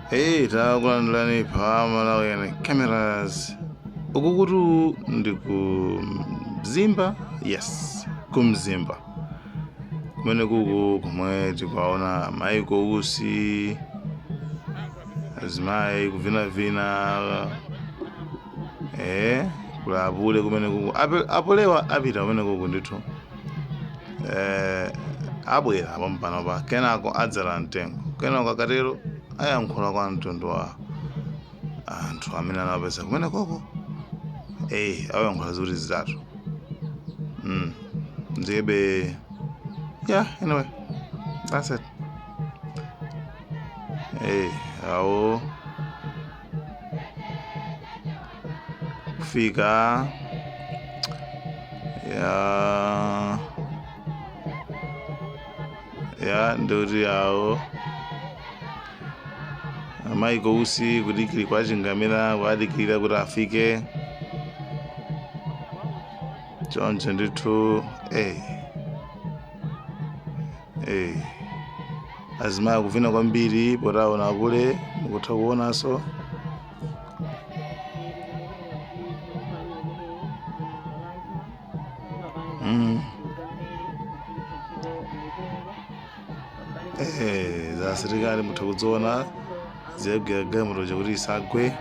Hey, takulandirani pa Malawian Cameras. Uku kutu ndi ku Mzimba, yes, ku Mzimba. Kumene kuku komwe tikuwaona Michael Usi, azimayi kuvinavina, kula apule kumene kuku. Apulewa apita kumene kuku ndithu. Abwera pompanopa, kenako adzala mtengo, kenako akatero ayankhula kwa mtundu wa anthu amene anawapeza kumene koko. Ayankhula ziwiri zitatu. Ndiyebe, yeah, anyway, that's it. Awo kufika ya ya ndoti awo Michael Usi kudikiri kwachingamira kwadikirira kuti afike choncho ndithu. Azimayi akuvina kwambiri potaona kule mukutha kuonanso. Za asilikali mutha kudziona ziyagwira galimoto kuti isagwe.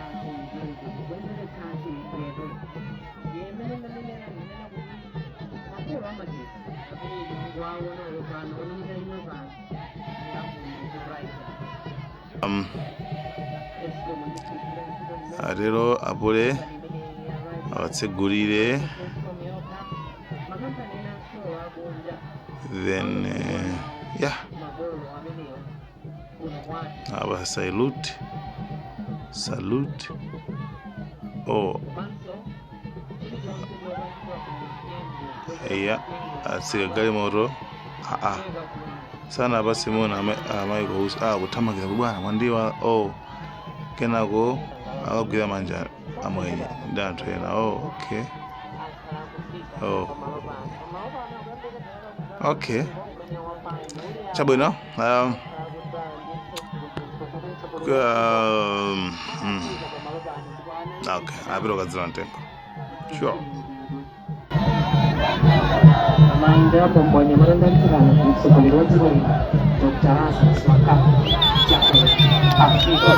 Atero apule awatsegulire, then yeah, apa salute salute. Oh yeah, atsika galimoto. Aa, sana apase moni a Michael Usi. Ah, kuthamangira bwana mwandiwa. Oh, kenako akagwira manja amwenye ndi anthu ena. Oh, okay. Oh, okay, chabwino. Okay, apita kukadzala mtengo, sure. Amayi ndi abambo, anyamata ndi atsikana, mtsogoleri wa dziko lino Dr Lazarus McCarthy Chakwera afika.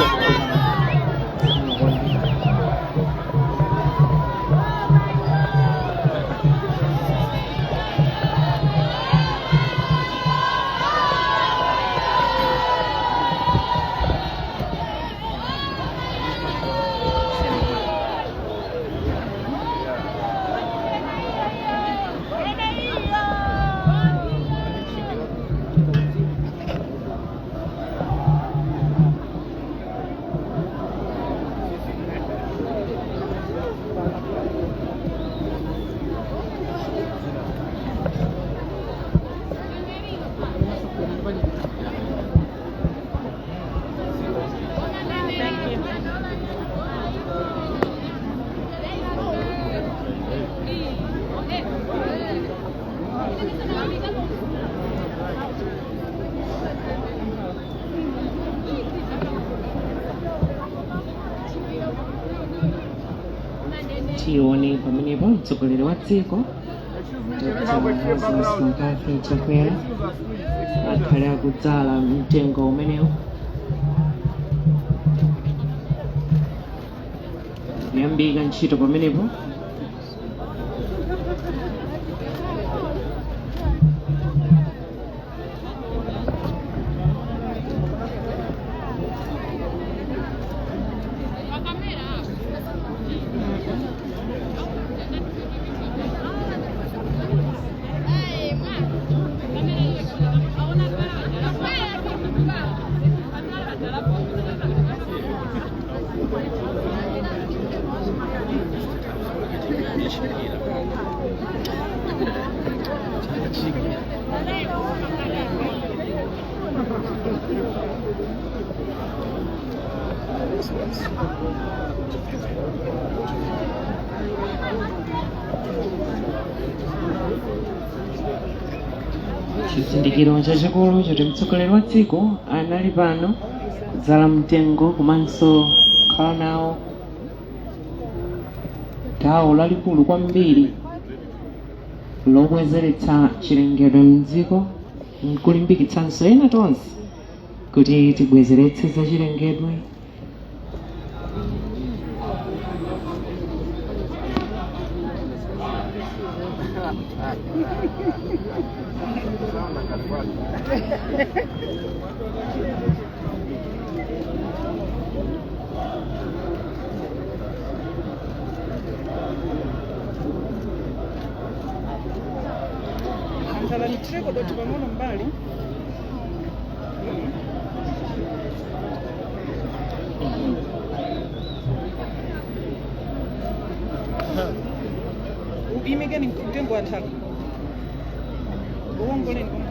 Tione pamenepo mtsogoleri wa dziko Dr Lazarus McCarthy Chakwera akhale akudzala mtengo umenewu. Kuyambika ntchito pamenepo. Chizindikiro chachikulu choti mtsogoleri wa dziko anali pano. Kudzala mtengo komanso kukhala nawo gawo lalikulu kwambiri lobwezeretsa chilengedwe mdziko, nkulimbikitsanso ena tonse kuti tibwezeretse za chilengedwe. Anthala nitireko doti pang'ono mbali. Uyimikeni mtengo wa nthaka, uwongoleni koma.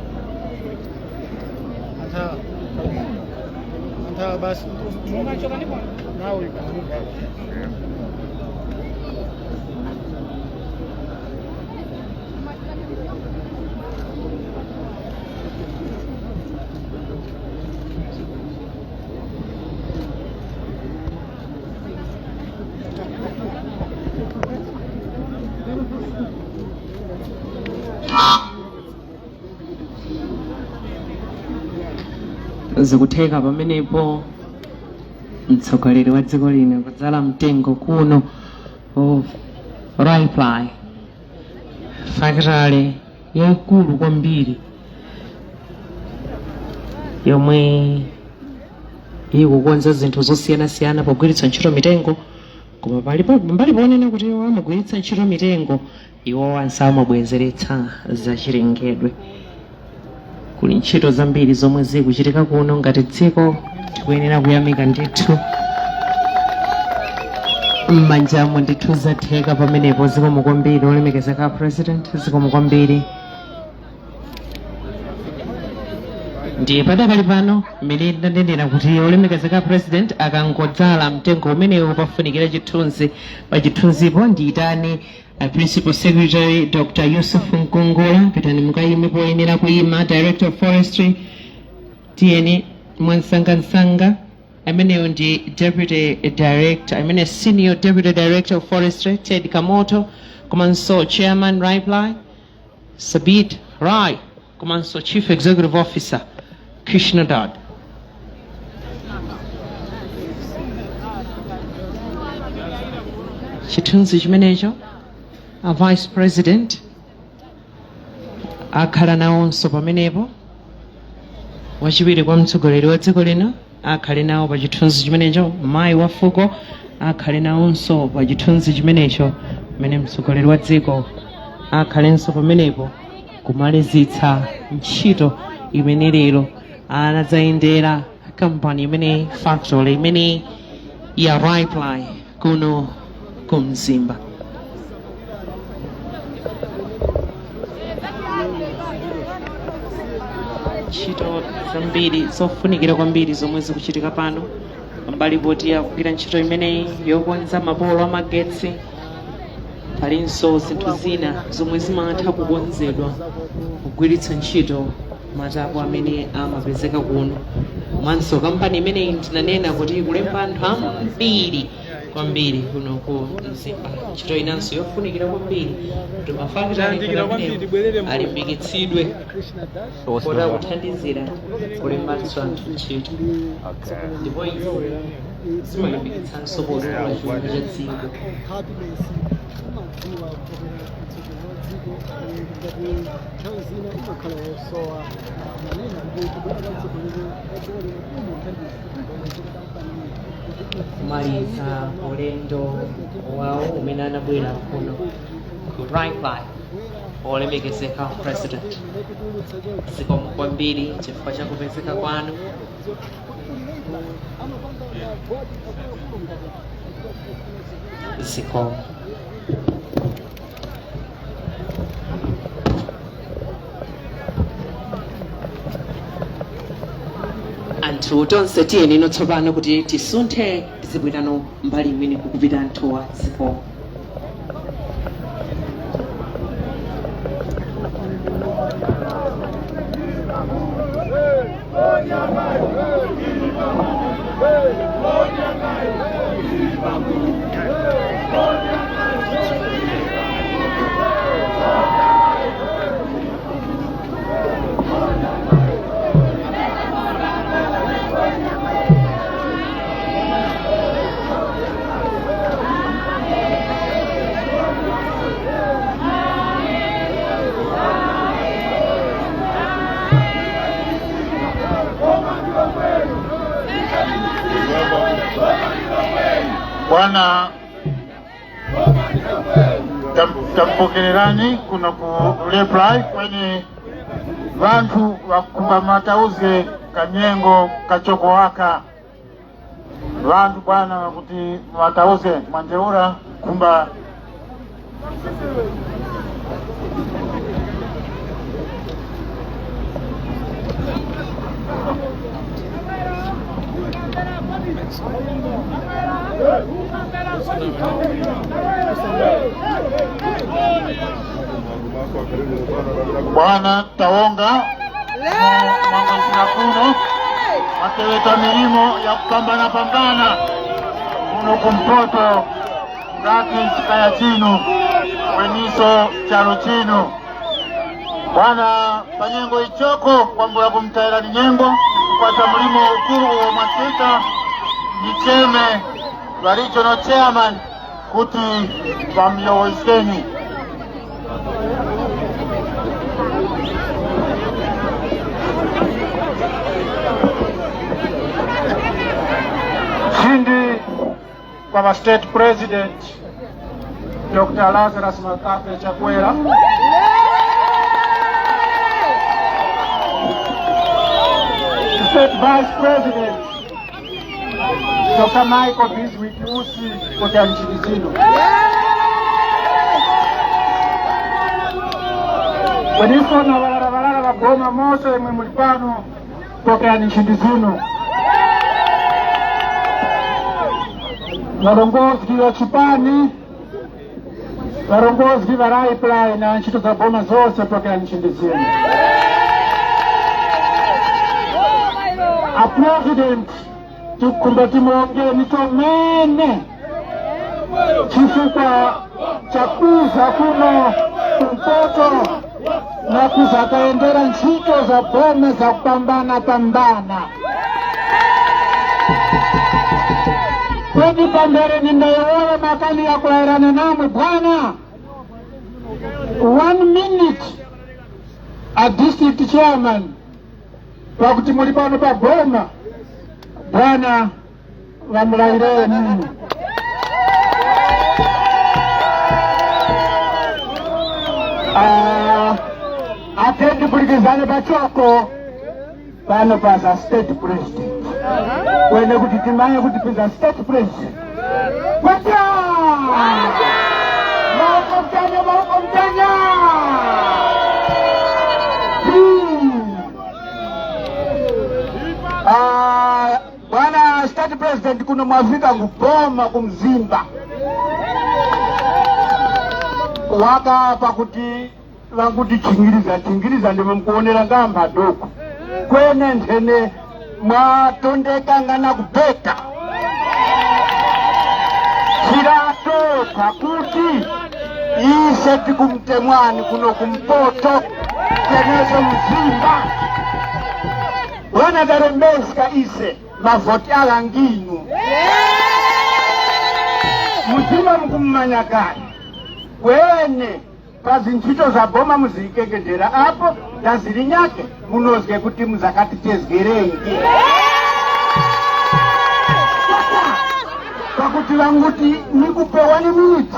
Anthala. Anthala basi. Mungachoka ndipona. Now you can move out. Zikutheka pamenepo, mtsogoleri wa dziko lino kudzala mtengo kuno ku Raiply, factory yaikulu kwambiri yomwe ikukonza zinthu zosiyanasiyana pogwiritsa ntchito mitengo. Koma palipo mbali ponena kuti iwo amagwiritsa ntchito mitengo, iwo amabwezeretsa zachilengedwe. Kuli ntchito zambiri zomwe zikuchitika kuno. Ngati dziko tikuyenera kuyamika ndithu. M'manjamo ndithu zatheka pamenepo. Zikomo kwambiri, olemekezeka President, zikomo kwambiri. Ndiye padakali pano mmene ndanenera kuti olemekezeka President akangodzala mtengo umenewu, pafunikira chithunzi. Pa chithunzipo ndiyitane Principal Secretary Dr Yusuf Mkungula. Pitani mukayime poyenera kuyima. Director of Forestry, tiyeni mwansangansanga. Ameneyo ndi Deputy Director, amene Senior Deputy Director of Forestry Ted Kamoto, komanso Chairman Raiply Sabit Rai, komanso Chief Executive Officer Krishna Dad. Chithunzi chimenecho, a Vice President akhala nawonso pamenepo. Wachiwiri kwa mtsogoleri wa dziko lino akhale nawo pa chithunzi chimenecho. Mayi wa fuko akhale nawonso pa chithunzi chimenecho, pamene mtsogoleri wa dziko akhalenso pamenepo kumalizitsa ntchito imene lero anadzayendera, kampani imene, factory imene ya Raiply kuno ku Mzimba. Ntchito zambiri zofunikira kwambiri zomwe zikuchitika pano, pambali poti akugwira ntchito imeneyi yokonza mapolo amagetsi, palinso zinthu zina zomwe zimatha kukonzedwa kugwiritsa ntchito matabwa amene amapezeka kuno. Komanso kampani imeneyi ndinanena kuti ikulemba anthu ambiri kwambiri kuno ku Mzimba. Ntchito inanso yofunikira kwambiri kuti mafakitali amenewo alimbikitsidwe pota kuthandizira kulembanso anthu ntchito, ndipo izi zimalimbikitsanso potukula chuma cha dziko. Happiness umadziwa kapena mtsogoleri wa dziko ngati nthawi zina imakhala yosowa, manena kuti kubwera kwa mtsogoleri wa dziko lino kumuthandiza kampani. Kumaliza ulendo wawo umene anabwera kuno ku Raiply, olemekezeka President, zikomo kwambiri chifukwa cha kupezeka kwanu. Zikomo. Anthu tonse tiyeni tsopano kuti tisunthe, tizibwerano mbali imene kukupita anthuwa. Zikomo. Bwana tampokererani kuno ku Raiply kwenye vantu vakumba matauze kanyengo kachoko waka vantu bwana vakuti matauze mwanjeura kumba Bwana Tawonga mwangazira kuno mateweta milimo ya kupambana pambana kuno kumpoto ngati chikaya chino weniso chalo chino bwana panyengo ichoko kwambula kumtaira linyengo kukwata mulimo ukulu wa mwasita nicheme walicho no chairman kuti vamyowezeni. Chindi kwa State President Dr. Lazarus Makape Chakwera, State Vice President Dr. Michael Bizwick Usi kutoka nchini zino. Wenifona valala valala vagoma mose mwe muli pano kutoka nchini zino. Varongozi wa chipani, varongozi va Raiply na ntchito za boma zonse kutoka nchini zino. A president tikumba timongeni tomene chifukwa chakuza kuno kumpoto na kuzakaendera ntchito za boma za kupambana pambana. Kweni pambere nindayoona makali ya kulairana namwe bwana. 1 minute a district chairman pakuti muli pano pa boma bwana vamulaireni. Atendi kulikizane pachoko pano paza state president wene kuti timaye kuti piza state president wacha maoko mtanya maoko mtanya. Bwana state president kuno mwafika nguboma kumzimba waka pakuti vanguti chingiriza chingiriza ndimo mukuonera ngamba doko kwene nthene mwatondeka ngana kubeka chirato pakuti ise tikumtemwani kuno kumpoto teneso mzimba wanatarembeska ise mavhoti alanginu muzimba mukumumanyakani kwene pazintchito za boma muzikekejera apo ndazirinyake munozwe kuti muzakatitezgerenge pakuti vanguti nikupewa ni miti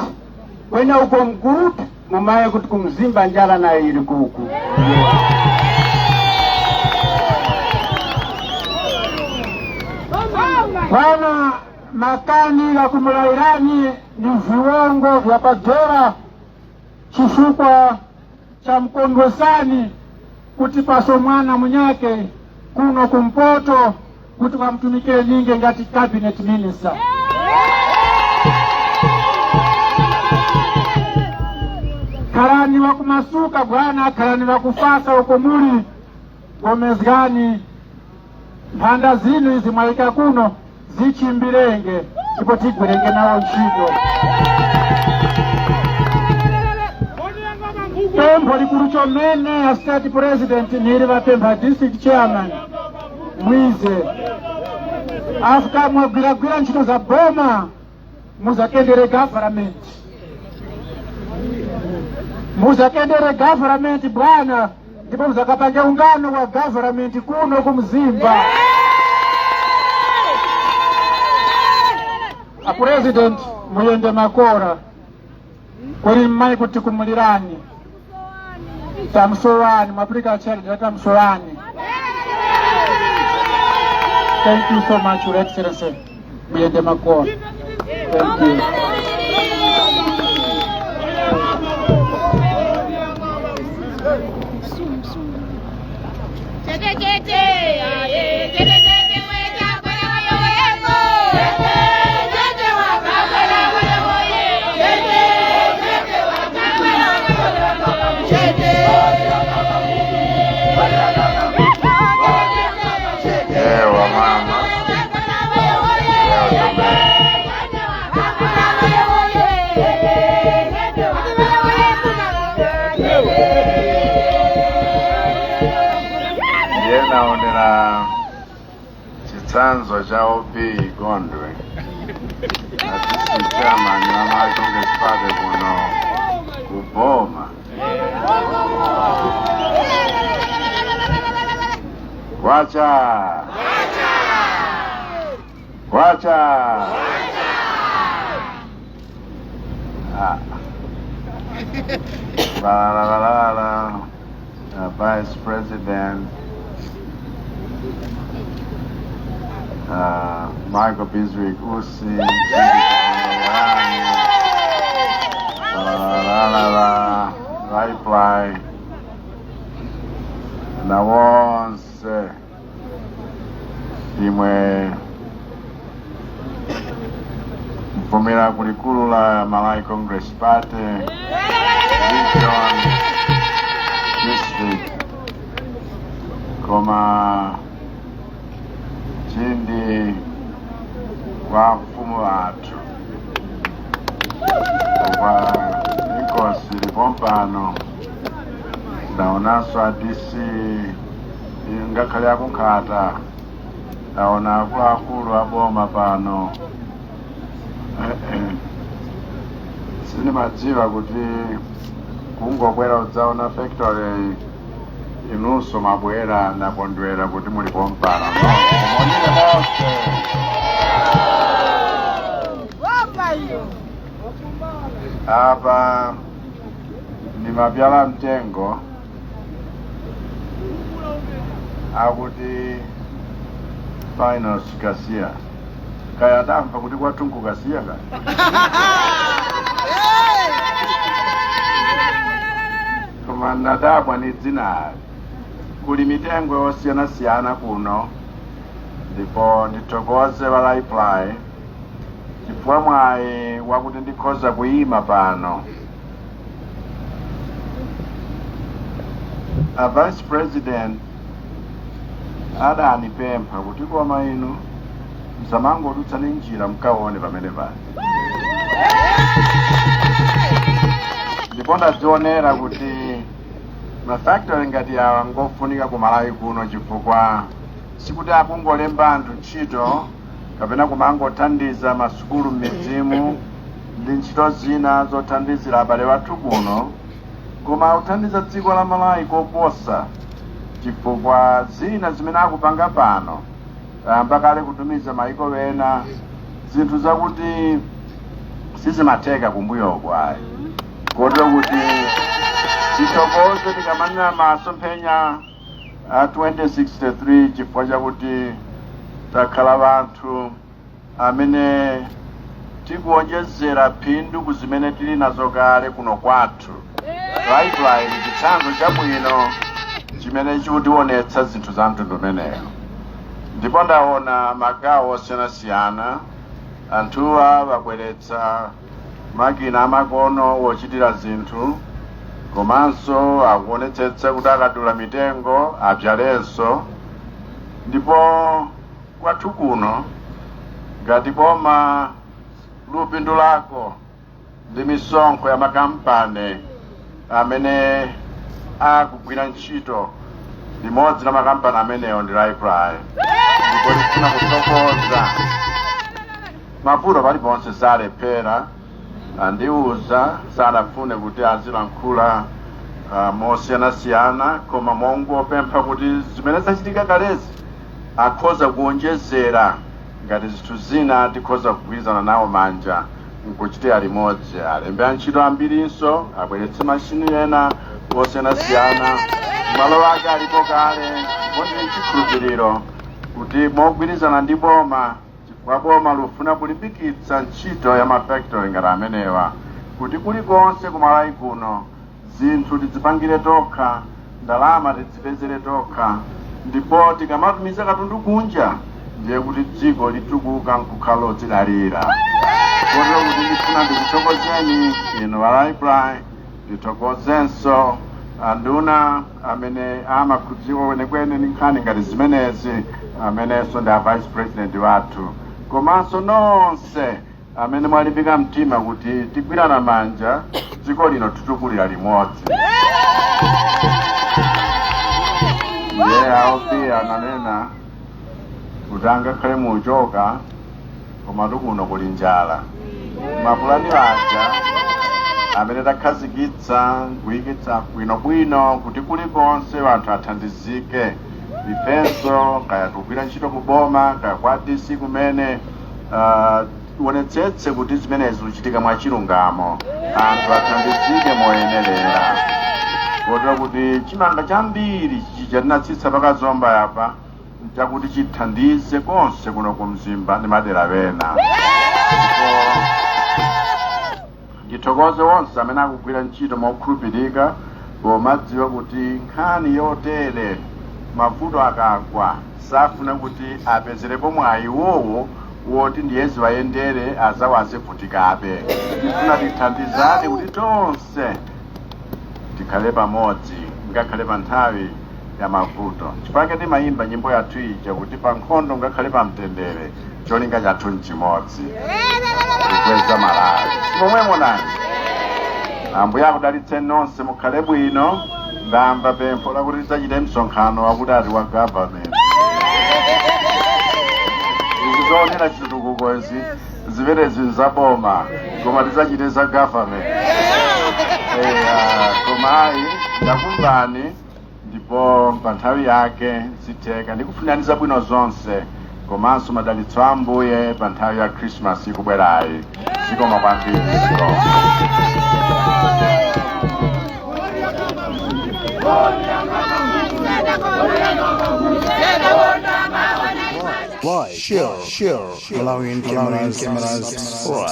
wena uko mkuruta mumaye kuti kumzimba njala nayo iri kuku. Bwana makani la kumulairani ni viwango vya pagera chifukwa cha mkondwesani kuti paso mwana munyake kuno kumpoto kuti wamtumikire ninge ngati cabinet minister. Karani wa kumasuka bwana, karani wa kufasa uko muli gomezgani mphanda zinu izi mwaika kuno zichimbirenge. Ndipo tigwirenge nawo ntchito. Pempho likulu chomene a State President nili vapempha district chairman mwize after mwagwiragwira ntchito za boma, muzakendere government, muzakendere government bwana, ndipo muzakapange ungano wa government kuno kumzimba. A President, muyende makora kuli mmayi kuti kumulirani tamsowani mwapulika charity tamsowani. Thank you so much, Your Excellency. Muyende makora. Thank you. Chete chete, aye, chete chete, mwecha kwela wayoyeko. Chete chete, wakakwela wayoye. Chete chete, wakakwela wayoyeko. Chete. Ewa mama. Leo tume ndiye naonera chitsanzo cha OP Gondwe na district chairman wa Malawi Congress Party kuno kuboma. Kwacha kwacha. Ah. La la la la la. Vice President Michael Bizwick Usi, la la la la la, Raiply, na wonse imwe mfumira kulikulu la Malawi Congress Party region, district, koma chindi kwa mfumu wathu kwa inkosi lipompano, ndaonanso a DC ngakhale akunkhata, ndaona akuluakulu aboma pano. Sindimadziwa kuti kungokwera udzaona factory inunso mabwera. Ndakondwera kuti muli pompano. Monire monse. Apa ndimabyala mtengo akuti Pinus kasiya, kaya adamva kuti kwatunku kasiya kaya, koma ndadabwa ni dzinali. Kuli mitengo yosiyanasiyana kuno, ndipo ndithokoze va Raiply chifukwa mwayi wakuti ndikhoza kuyima pano. A Vice President adanipempha kuti koma inu msamangodutsani njira, mkaone pamene pali, ndipo ndadzionera kuti mafactory ngati awa ngofunika ku Malawi kuno, chifukwa sikuti akungolemba anthu ntchito kapena kumangothandiza masukulu m'midzimu ndi ntchito zina zothandizira abale wathu kuno, koma akuthandiza dziko la Malawi koposa, chifukwa zina zimene akupanga pano ayamba kale kutumiza maiko ena, zinthu zakuti sizimatheka kumbuyoko ayi. Kotero kuti tithokoze tikamanena masomphenya a 2063, chifukwa chakuti takhala vanthu amene tikuonjezera phindu ku zimene tili nazo kale kuno kwathu. Raiply ndi chitsanzo chabwino chimene chikutionetsa zinthu za mtundu umeneyo. Ndipo ndaona magawo osiyanasiyana, anthuwa babweretsa makina amakono wochitira zinthu, komanso akuonetsetsa kuti akadula mitengo abyalenso. Ndipo kwathu kuno ngati boma Lupindulako ndi misonkho ya makampani amene akugwira ntchito. Limodzi la makampani amenewo ndi Raiply, ndipo tifuna kuthokoza. Mavuto paliponse salephera. Andiuza sanafune kuti azilankhula mosiyanasiyana, koma mongopempha kuti zimene zachitika kalezi akhoza kuonjezera ngati zinthu zina tikhoza kugwirizana nawo manja nkuchitira limodzi, alembe antchito ambirinso, abweretse mashini ena osiyanasiyana. Malo ake alipo kale. Ndipo chikhulupiriro kuti mogwirizana ndi boma, chifukwa boma lufuna kulimbikitsa ntchito ya mafactory ngati amenewa, kuti kulikonse kumalawi kuno zinthu tidzipangire tokha, ndalama tidzipezere tokha, ndipo tikamatumiza katundu kunja ndiye kuti dziko litukuka nkukhala lodzidalira. Kotero kuti ndifuna ndikuthokozeni inu a Raiply, ndithokozenso anduna amene amakhudziwa kwenekwene ndi nkhani ngati zimenezi, amenenso ndi a vice president wathu, komanso nonse amene mwalimbika mtima kuti tigwirana manja dziko lino titukulira limodzi. Ndiye aopi ananena kuti angakhale muchoka, komatu kuno kuli njala. Mapulani aja amene takhazikitsa kuyikitsa bwinobwino kuti kulikonse anthu athandizike, ifenso kaya tikugwira ntchito kuboma kaya kwa DC kumene, tionetsetse kuti zimenezi zikuchitika mwachilungamo, anthu athandizike moyenerera, kotero kuti chimanga chambiri chija tinatsitsa pakazomba yapa chakuti chithandize konse kuno ku Mzimba ndi madera ena. Ndipo ndithokoze onse amene akugwira ntchito mokhulupirika, pomadziwa kuti nkhani yotere mavuto akagwa safuna kuti apezerepo mwayi wowo woti ndiye ziwayendere azawo azivutikabe. Tifuna tithandizane kuti tonse tikhale pamodzi ngakhale pa nthawi ya mavuto. Chifukwa timayimba nyimbo yathu ija kuti pa nkhondo ngakhale pa mtendere, cholinga chathu nchimodzi, kukweza Malawi. Momwemo nani Ambuye akudalitseni nonse, mukhale bwino. Ndamva pempho lakuti tidzachite msonkhano wakuti ati wa government. Izi zoonera chitukuko izi zimenezi nzaboma, koma tidzachite za government. Eya, koma ayi, ndakumvani ndipo pa nthawi yake zitheka. Ndikufunirani zabwino zonse komanso madalitso a Ambuye pa nthawi ya Christmas ikubwerayi. Zikomo kwambiri, zikomo. Like, share, Malawian cameras, subscribe.